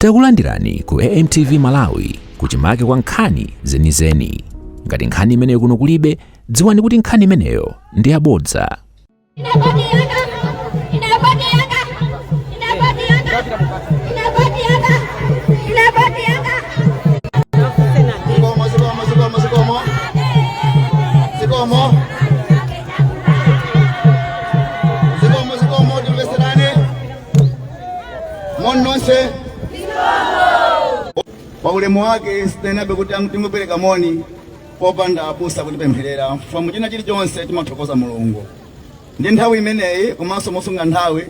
Takulandirani ku AMTV Malawi, kuchimake kwa nkhani zenizeni. Ngati nkhani imeneyo kuno kulibe, dziwani kuti nkhani imeneyo ndi yabodza. Zikomo, zikomo, zikomo, zikomo, zikomo, zikomo, zikomo. Timveserane. Moni nonse. Pa ulemu wake sitenabe kuti tingopereka moni popanda abusa kutipempherera. Famu china chilichonse timathokoza Mulungu ndi nthawi imeneyi, komanso mosunga nthawi,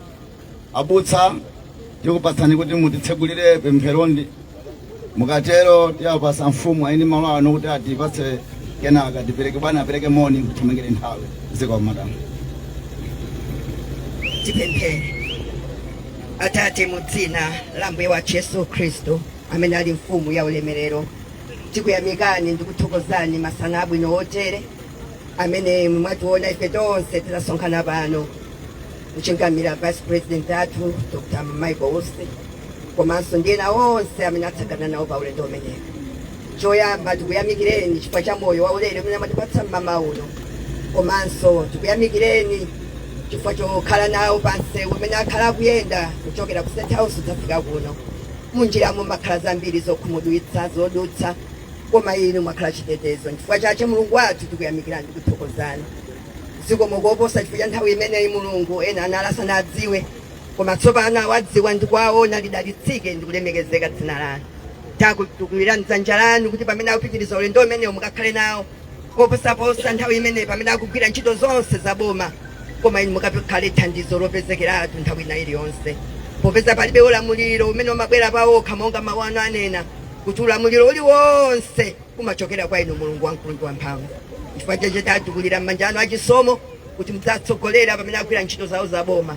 abusa tikupatsani kuti mutitsegulire pemphero, ndi mukatero tiyapasa mfumu aini malo ano kuti atipatse, kenaka tipereke, bwana apereke moni kuthamangire nthawi. Zikomo, madam. Tipemphere. Atate, mu dzina la Mbuye wathu Yesu Khristu, amene ali mfumu ya ulemerero, tikuyamikani ndi kuthokozani masana abwino otere amene mwationa ife tonse titasonkhana pano kuchingamira Vice President athu Dr Michael Usi, komanso ndi ena onse amene atsagana nawo pa ulendo umenewu. Choyamba tikuyamikireni chifukwa cha moyo waulere umene mwatipatsa mmamawa uno, komanso tikuyamikireni chifukwa chokhala nawo pa msewu umene akhala akuyenda kuchokera ku State House kudzafika kuno. Munjiramo makhala zambiri zokhumudwitsa zodutsa, koma inu mwakhala chitetezo. Chifukwa chache, Mulungu wathu, tikuyamikirani ndi kuthokozani. Zikomo koposa chifukwa cha nthawi imeneyi, Mulungu. Ena anali asanadziwe, koma tsopano awadziwa ndikuwaona. Lidalitsike ndi kulemekezeka dzina lanu. Takutukulirani dzanja lanu kuti pamene akupitiriza ulendo umenewu mukakhale nawo, koposaposa nthawi imeneyi pamene akugwira ntchito zonse za boma, koma inu mukakhale thandizo lopezekeratu nthawi ina iliyonse, popeza palibe ulamuliro umene umabwera pawokha, monga mawu anu anena kuti ulamuliro uliwonse umachokera kwa inu, Mulungu wamkulu ndi wamphamvu. Chifukwa chache tatukulira m'manja anu achisomo kuti mudzatsogolera pamene akugwira ntchito zawo za boma.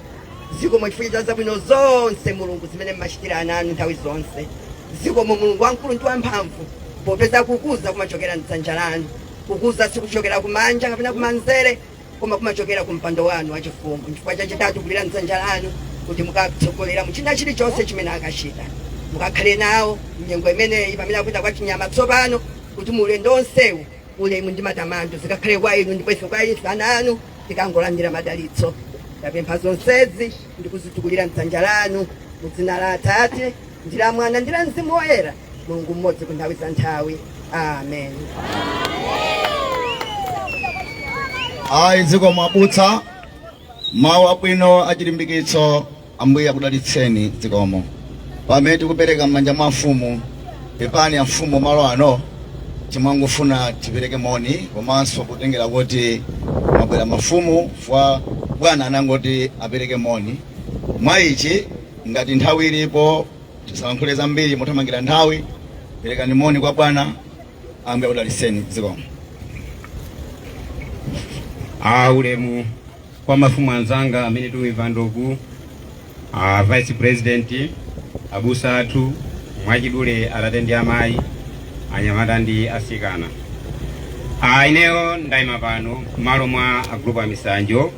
Zikomo chifukwa cha zabwino zonse, Mulungu, zimene mmachitira ana anu nthawi zonse. Zikomo, Mulungu wamkulu ndi wamphamvu, popeza kukuza kumachokera mdzanja lanu. Kukuza sikuchokera kumanja kapena kumanzere, koma kumachokera ku mpando wanu wachifumu. Chifukwa chache tatukulira mdzanja lanu kuti mukatsogolera muchina chilichonse chimene akachita. Mukakhale nawo mnyengo imeneyi pamene akupita kwa chinyama tsopano, kuti mulendo onsewu ulemu ndi matamando zikakhale kwa inu, ndipo ife kwa ife ana anu tikangolandira madalitso. Tapempha zonsezi ndi kuzitukulira mdzanja lanu mu dzina la Atate ndi la Mwana ndi la Mzimu Woyera, Mulungu mmodzi ku nthawi za nthawi. Amen. Ayi, zikomo abusa, mawu abwino achilimbikitso. Ambuye akudalitseni. Zikomo. Pamene tikupereka m'manja mwa mfumu, pepani ya mfumu, malo ano timangofuna tipereke moni, komanso kutengera kuti mwabwera mafumu fwa bwana anangoti apereke moni. Mwa ichi, ngati nthawi ilipo, tisalankhule zambiri mothamangira nthawi. Perekani moni kwa bwana. Ambuye akudalitseni. Zikomo. Ulemu kwa mafumu anzanga amene tikuimvandoku, a Vice President, abusa athu, mwachidule atate ndi amayi, anyamata ndi asikana. Ineyo ndayima pano m'malo mwa a group a Misanjo,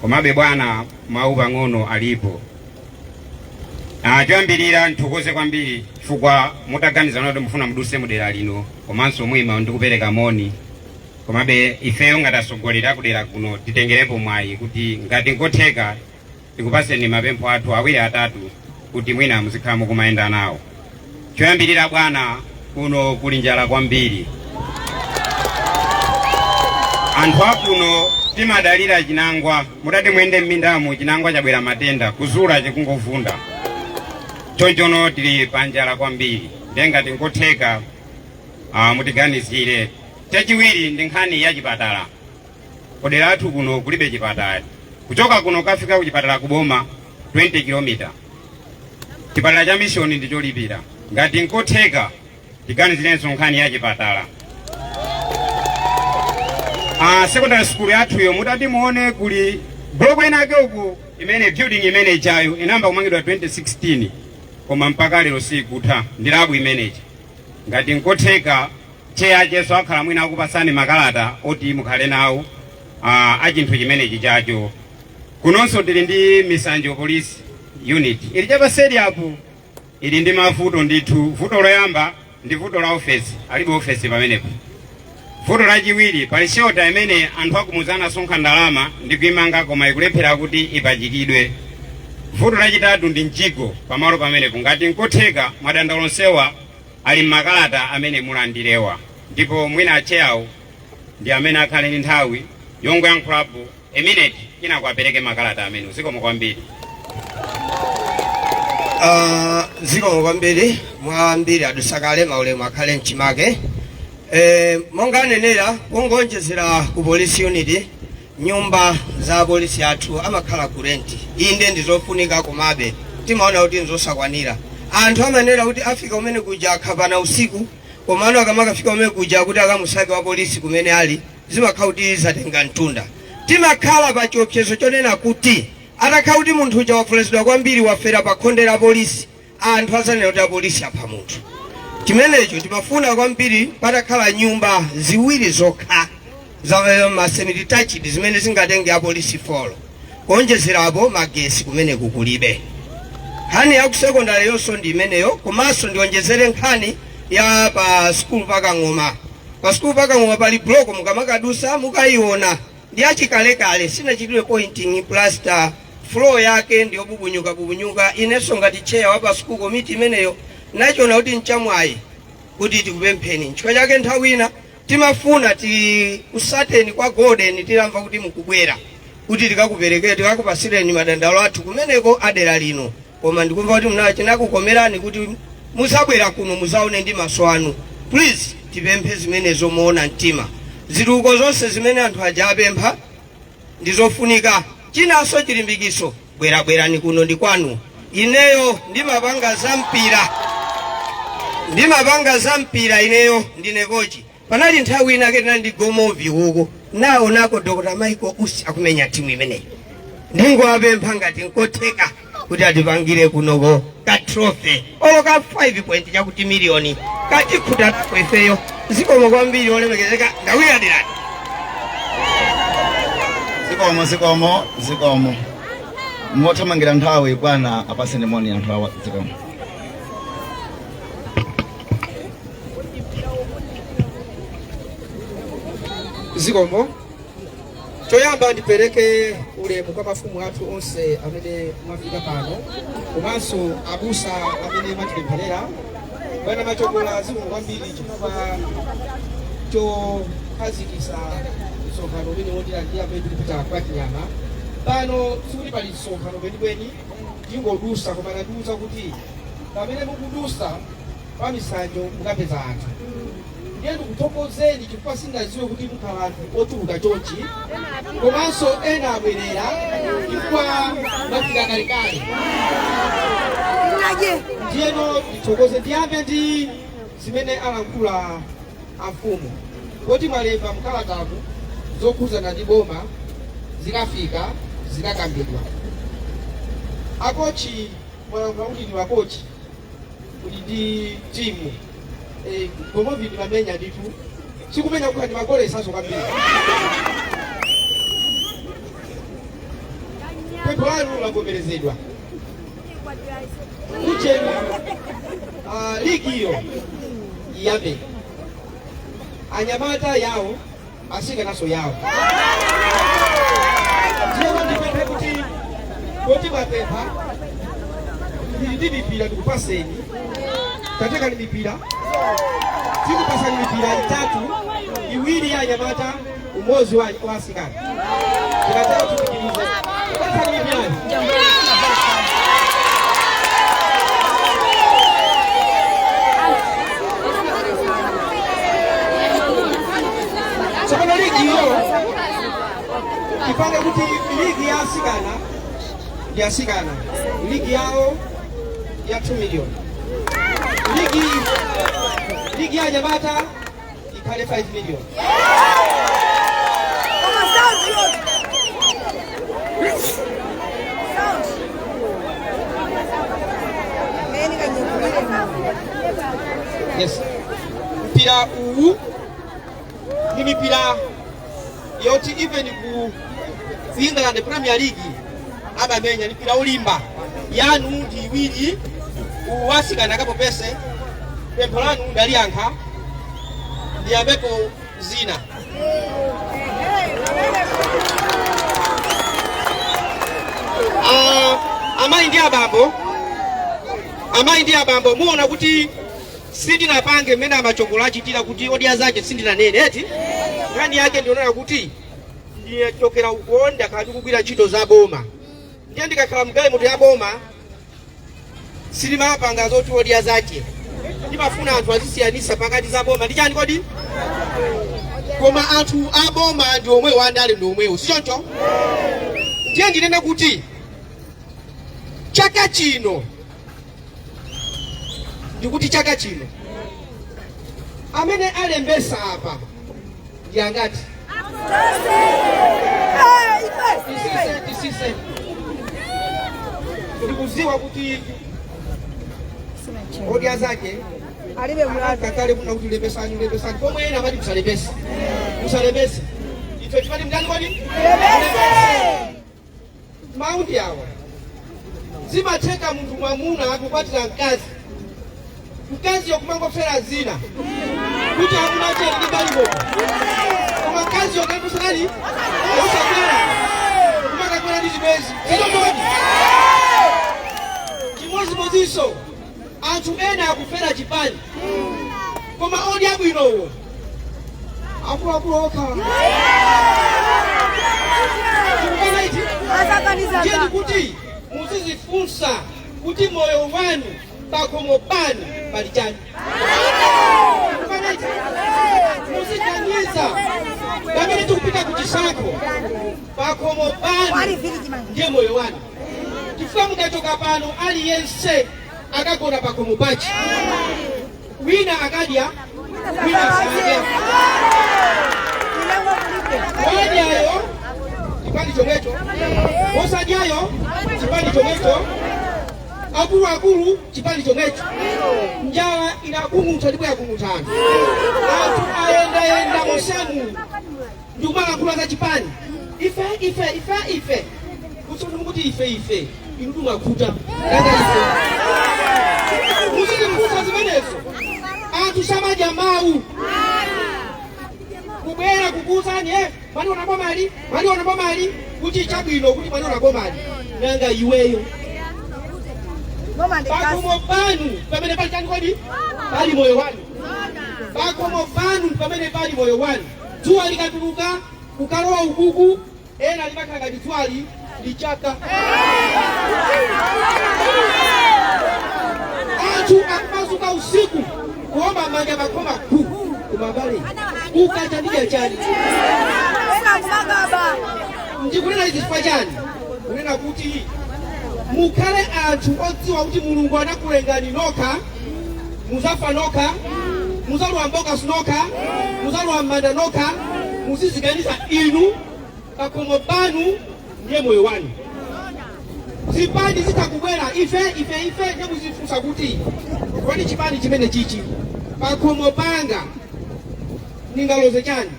komabe bwana, mawu pang'ono alipo. Choyambirira nthokoze kwambiri chifukwa mutaganizana kuti mufuna muduse mudera lino, komanso mwima ndi kupereka moni. Komabe ifeyo ngati atsogoleri akudera kuno titengerepo mwayi kuti ngati nkotheka tikupaseni mapempho athu awiri atatu kuti mwina muzikhala mukumayenda nawo. Choyambirira bwana, kuno kuli njala kwambiri. Anthu akuno timadalira chinangwa. Mutati muyende m'mindamu, chinangwa chabwera matenda, kuzula chikungovunda. Chonchono tili pa njala kwambiri, ndiye ngati nkotheka mutiganizire. Chachiwiri ndi nkhani ya chipatala. Kudera athu kuno kulibe chipatala. Kuchoka kuno kafika kuchipatala kuboma 20 km. Chipatala cha mission ndi cholipira. Ngati nkotheka tiganizirenso nkhani ya chipatala. Secondary school yathuyo, mutati muone kuli block inake uku, imene building imene ichayo inayamba kumangidwa 2016, koma mpaka lero sikutha, ndi lab imeneyi. Ngati nkotheka chair cheso akhala mwina akupasani makalata oti mukhale nawo a chinthu chimenechi chacho. Kunonso tili ndi Misanjo Police Unit ili chapaseri apo. Ili ndi mavuto ndithu. Vuto loyamba ndi vuto la ofesi, alibe ofesi pamenepo. Vuto lachiwiri, pali shelter imene anthu akumudzi anasonkha ndalama ndi kuimanga koma ikulephera kuti ipachikidwe. Vuto lachitatu ndi mjigo pamalo pamenepo. Ngati nkotheka, madandaulo onsewa ali m'makalata amene mulandirewa, ndipo mwina a chair wo ndi amene akhale ndi nthawi yongoyankhulapo a minute, kenako apereke makalata amene. Zikomo kwambiri. Zikomo kwambiri. Mwambiri adusakale, maulemu akhale mchimake. Monga anenera, kungonjezera ku police unit, nyumba za polisi athu amakhala ku rent, inde ndizofunika, komabe timaona kuti nzosakwanira. Anthu amanena kuti afika kumene kuja akhapana usiku, komano akamakafika kumene kuja kuti akamusake wa polisi kumene ali, zimakhala kuti zatenga mtunda. Timakhala pa chiopsezo chonena kuti atakhala kuti munthu uja wavulazidwa kwambiri, wafera pa khonde la polisi, anthu azanena kuti apolisi apha munthu. Chimenecho timafuna kwambiri patakhala nyumba ziwiri zokha za ma semi-detached zimene zingatenge apolisi 4. Kuonjezerapo, magesi kumeneku kulibe. Nkhani ya kusekondari yonso ndi imeneyo. Komanso ndionjezere nkhani ya pa sukulu pakang'oma. Pa sukulu pakang'oma pali block, mukamakadusa mukayiona, ndi achikalekale, sinachitidwe pointing plaster, floor yake ndiyobubunyuka bubunyuka. Inenso ngati chair wa pa school committee imeneyo nachiona kuti nchamwayi kuti tikupempheni. Nchifukwa chake nthawi ina timafuna tikusateni kwa Golden, tilamva kuti mukubwera kuti tikakuperekere, tikakupasireni madandaulo athu kumeneko adera lino, koma ndikumva kuti mna chinakukomerani kuti muzabwera kuno muzaone ndi maso anu. Please, tipemphe zimenezo moona mtima. Zitukuko zonse zimene anthu aja apempha ndizofunika. Chinanso, chilimbikiso, bwerabwerani kuno, ndi kwanu. Ineyo ndimapanga za mpira, ndimapanga za mpira, ineyo ndine coach. Panali nthawi ina ke tinali ndi Gomovi uko, naonako Dr Michael Usi akumenya timu imeneyi. Ndingoapempha ngati nkotheka kuti atipangire kunoko ka trophy olo ka 5 point chakuti miliyoni katikhuta nako ifeyo. Zikomo kwambiri, olemekezeka, ndakuyadirani. Zikomo, zikomo, zikomo. Mothamangira nthawi, bwana, apaseni moni anthu awa. Zikomo. Zikomo. Choyamba ndipereke ulemu kwa mafumu athu onse amene mwafika pano, komanso abusa amene mwatipempherera. Bwana Machokola, zikomo kwambiri chifukwa chokhazikitsa msonkhano umene wotilandira amene tikupita kwa Chinyama. Pano sikuti pali msonkhano kwenikweni, tingodusa, koma anatiuza kuti pamene mukudusa pa misanjo mukapeza anthu. Ndiye ndikuthokozeni chifukwa sindaziwe kuti mukhala anthu ochuluka chonchi, komanso ena abwerera chifukwa mwafika kalekale. Ndiyeno ndithokoze, ndiyambe ndi zimene alankhula amfumu poti mwalemba mkalatamu zokhuzana ndi boma, zikafika zikakambidwa. A coach, mwalankhula kuti ndi wa coach, muli ndi timu. Gomovi ndimamenya ndithu, sikumenya kukha, ndimagolesanso kwambiri. Pempho lanu lavomerezedwa. Ucheni ligi iyo iyambe, anyamata yawo, asikanaso yawo. Ndiyeno ndipemphe kuti poti mwapempha, ndili ndi mipira, ndikupaseni. Tatekani mipira, tikupasani mipira itatu, iwiri ya anyamata, umodzi wa asikana. Tikatero tipitirize. Pasani mipira. Tsopano ligi iyo tipange kuti ligi ya asikana ndi asikana, ligi yawo ya 2 million, ligi ya anyamata ikhale 5 million. Koma sound yo. Sound. Meni kanyukire. Yes, mpira uwu ni mipira yoti even ku England Premier League amamenya, mipira ulimba. Yanu ndi iwiri. Wasikana akapepese, pempho lanu ndaliyankha, ndiyambepo zina. Amayi ndi abambo, amayi ndi abambo, muona kuti sindinapange mmene amachongola achitira kuti odya zake sindinanene eti. Nkhani yake ndionera kuti ndiyachokera uko, ndakhala ndikugwira ntchito za boma, ndiye ndikakhala mgalimoto ya boma sindimapanga zoti odya zake. Ndimafuna anthu azisiyanisa pakati za boma ndi chani kodi. Koma anthu a boma ndi omwewo, andale ndi omwewo, sichoncho? Ndiye ndinene kuti chaka chino, ndikuti chaka chino amene alembesa apa ndi angati? Tisise, tisise, ndikuziwa kuti odya zake Alibe mlandu. Kakale kuna kuti lembesani, lembesani, pomwe ena amati musalembese, musalembese. Ife timati mndani kodi? Lembese. Maundi awa, zimatheka munthu mwamuna akukwatira mkazi, mkaziyo kumangofera zina kuti amuna acheni ndi galimoto, koma mkaziyo kaimusanali osakwera, kumakakwera ndi chibwenzi chichotoni. Chimodzimodzinso anthu ena akufera chipani, koma odya bwinowo akuluakulu okha. Tikukana iti? Asakaniza. Ndiye ndikuti muzizifunsa kuti moyo wanu pakhomo panu pali chani. Tikukana iti? Muziganiza pamene tikupita ku chisankho, pakhomo panu ndiye moyo wanu, chifukwa mukachoka pano aliyense akagona pakhomo pachi, wina akadya, wina sadya. Wadyayo chipani chomwecho, osadyayo chipani chomwecho, akuluakulu chipani chomwecho. Njala inakung'utha ndipo yakung'utha anthu. Anthu ayendayenda mosemu ndikumalankhula za chipani, ife, ife, ife, ife. Kutsoni mukuti ife, ife, inu tumakhuta nanga ife? Muzilifunsa zimenezo. Anthu samadya mawu kubwera kukuuzani, mwaliona bomali, mwaliona bomali, kuti chabwino, kuti mwaliona bomali, nanga iweyo? Pakhomo panu pamene pali chani kodi? Pali moyo wanu. Pakhomo panu pamene pali moyo wanu. Dzuwa likatuluka kukalowa ukuku, ena limakhala ngati dzuwali lichaka. Anthu akumazuka usiku kuomba manja pakhoma ku kumabale ukacha ndidya chani? Ndikunena izi chifukwa chani? Kunena kuti mukhale anthu odziwa kuti Mulungu anakulengani nokha, muzafa nokha, muzalowa m'bokosi nokha, muzalowa m'manda nokha. Muziziganiza inu, pakhomo panu ndiye moyo wanu. Zipani zitakubwera ife, ife, ife, ndiye muzifunsa kuti kodi chipani chimene chichi pakhomo panga ningaloze chani?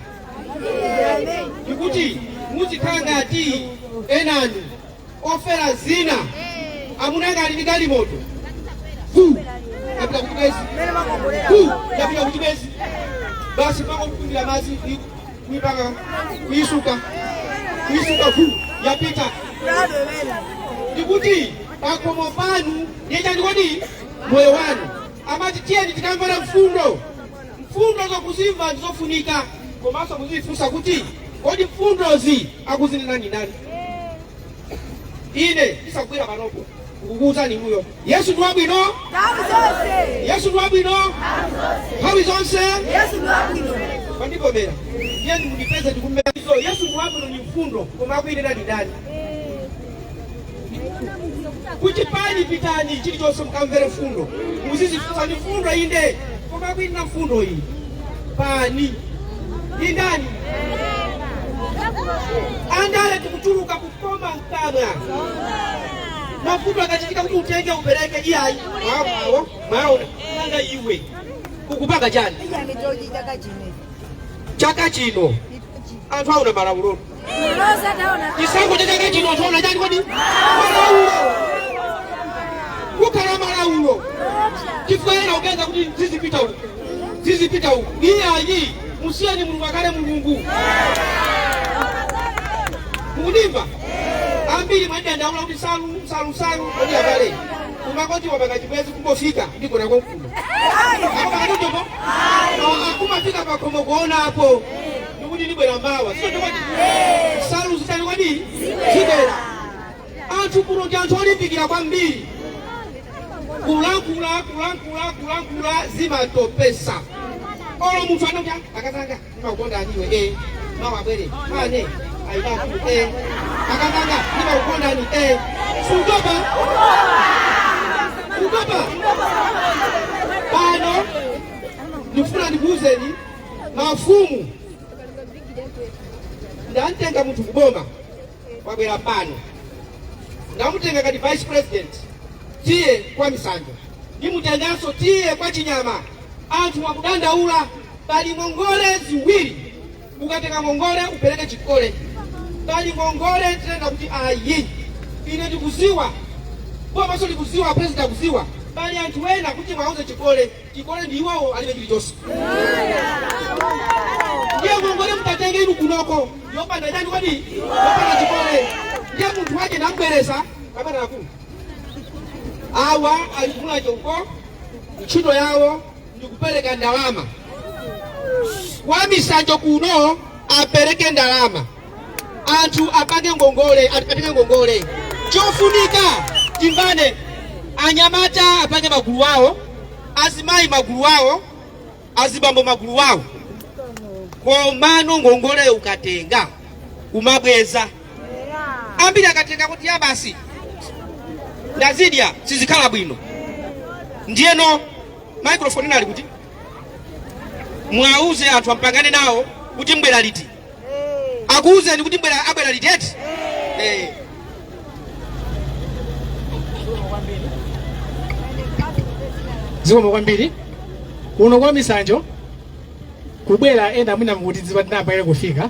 Ndikuti muzikhala ngati enanu ofera zina, amuna anga ali ndi galimoto, fu yapita kuchibwenzi, fu yapita kuchibwenzi, basi pako kukumbira madzi, kuipanga, kuisuka, kuisuka, fu yapita. Ndikuti pakhomo panu ndiye chani kodi? Moyo wanu. Amati tiyeni tikamvera mfundo. Mfundo zokuzimva ndizofunika, komanso muzifunsa kuti kodi mfundozi akuzinena ndi ndani? Ine ndisakubwera panopo ndikukuwuzani inuyo, Yesu ndi wabwino. Nthawi zonse. Yesu ndi wabwino nthawi zonse. Yesu ndi wabwino. Pandivomera iye ndimundipeze ndikumbera. So Yesu ndi wabwino ni mfundo, koma akuyenera ndi ndani? Kuchipani pitani, chilichonse mukamvere mfundo, muzizifunsa ndi mfundo inde, koma akuyenera mfundo iyi pani ndi ndani? Andale tikuchuluka kukoma mkamwa. Mavuto akachitika kuti utenge upereke, iyayi, mwawo mwaona, nanga iwe ukupanga chani? Iya mitoji chaka chino. Chaka chino anthu aona malaulo. Rosa taona. Chisankho cha chaka chino anthu aona chani kodi? Malaulo. Kukhala malaulo. Chifukwa ena ukeza kuti zizipita uku, zizipita uku. Iyayi, musiyeni Mulungu akhale Mulungu. Mukundimva? Ambiri mwadandaula kuti salu, salu, salu. Kodi abale, umakoti wapanga chibwezi, kungofika ndikona konkuno akapakatotopo kumafika pakhomo kuonapo ndikuti ndibwera mawa, sio? Ndikoti salu zitani kodi? Zibwera. Anthu kuno ndi anthu olimbikira kwambiri. Kulankhula, kulankhula, kulankhula zimatopesa. Olo munthu anoti, "Akazanga, ndimakukondani iwe, eh, mawa abwere mane ayilafu, eh, akazanga, ndimakukondani, eh." Sutopa, sutopa. Pano ndikufuna ndikuwuzeni mafumu, ndamtenga munthu kuboma, wabwera pano, ndamutenga kati vice president tiye kwa Misanjo, ndimutenganso tiye kwa Chinyama. Anthu akudandaula, pali ngongole ziwiri: ukatenga ngongole upereke chikole. Pali ngongole tinena kuti ayi, ine ndikuziwa, bomaso ndikuziwa, president akuziwa. Pali anthu ena kuti mwauze chikole, chikole ndi iwowo alibe chilichonse. Ndiye ngongole mutatenge inu kunoko yopanda chani kodi? Yopanda chikole. Ndiye munthu wache nambweresa kapena akulu awa ali uko, ntchito yawo ndikupereka ndalama. Kwa Misanjo kuno apereke ndalama, anthu apange ngongole, atenge ngongole. Chofunika timvane, anyamata apange magulu awo, azimayi magulu awo, azibambo magulu awo, komano ngongole ukatenga umabweza. Ambiri akatenga kuti ya basi ndazidya, sizikhala bwino. Ndiyeno microphone inali kuti mwauze anthu ampangane nawo kuti mbwera liti, akuuzeni kuti mbwera, abwera liti eti? Eh. Zikomo kwambiri. Kuno kwa Misanjo kubwera ena mwina mukutidziwa, tinayamba kufika,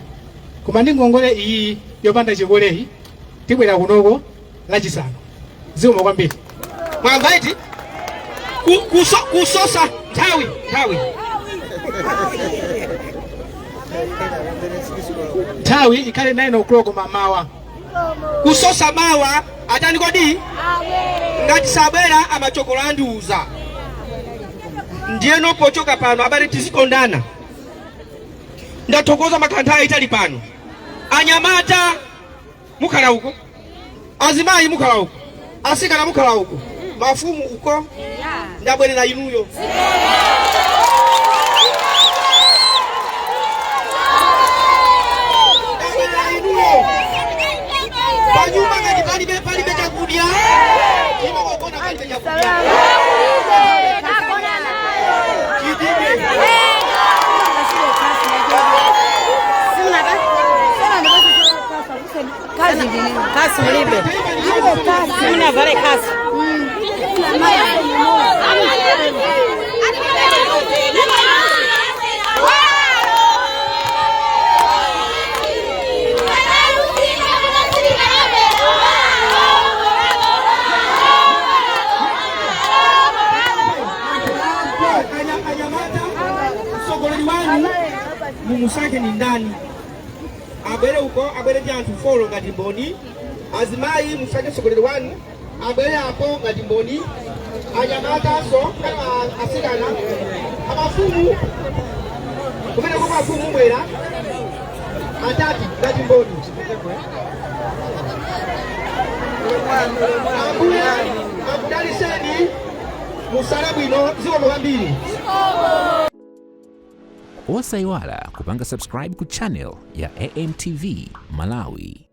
koma ndi ngongole iyi yopanda chikoleyi tibwera kunoko Lachisanu. Zikomo kwambiri. Mwamva iti? Kusosa nthawi, nthawi. Nthawi ikhale 9 o'clock mamawa. Kusosa mawa atani kodi? Ngati sabwera, amachokolo andiuza. Ndiyeno pochoka pano, abale, tizikondana. Ndathokoza makhala nthawi itali pano. Anyamata mukhala uko, azimayi mukhala uko, asikana mukhala uko, mafumu uko, ndabwerera inuyo. Ndabwerera inuyo. Panyumba ngati palibe chakudya, imangogona palibe chakudya. Chidibwe. Kasi mulibe, munavale kasi. Anyamata, mtsogoleri wanu mumusake ni ndani? Abwere uko, abwere ndi anthu four ngati mboni. Azimayi, musake mtsogoleri wanu, abwere apo ngati mboni. Anyamataso kana asikana, amafumu kumene kwa mafumu bwera atatu ngati mboni. Ambuye akudaliseni, musale bwino. Zikomo kwambiri. Osayiwala kupanga subscribe ku channel ya AMTV Malawi.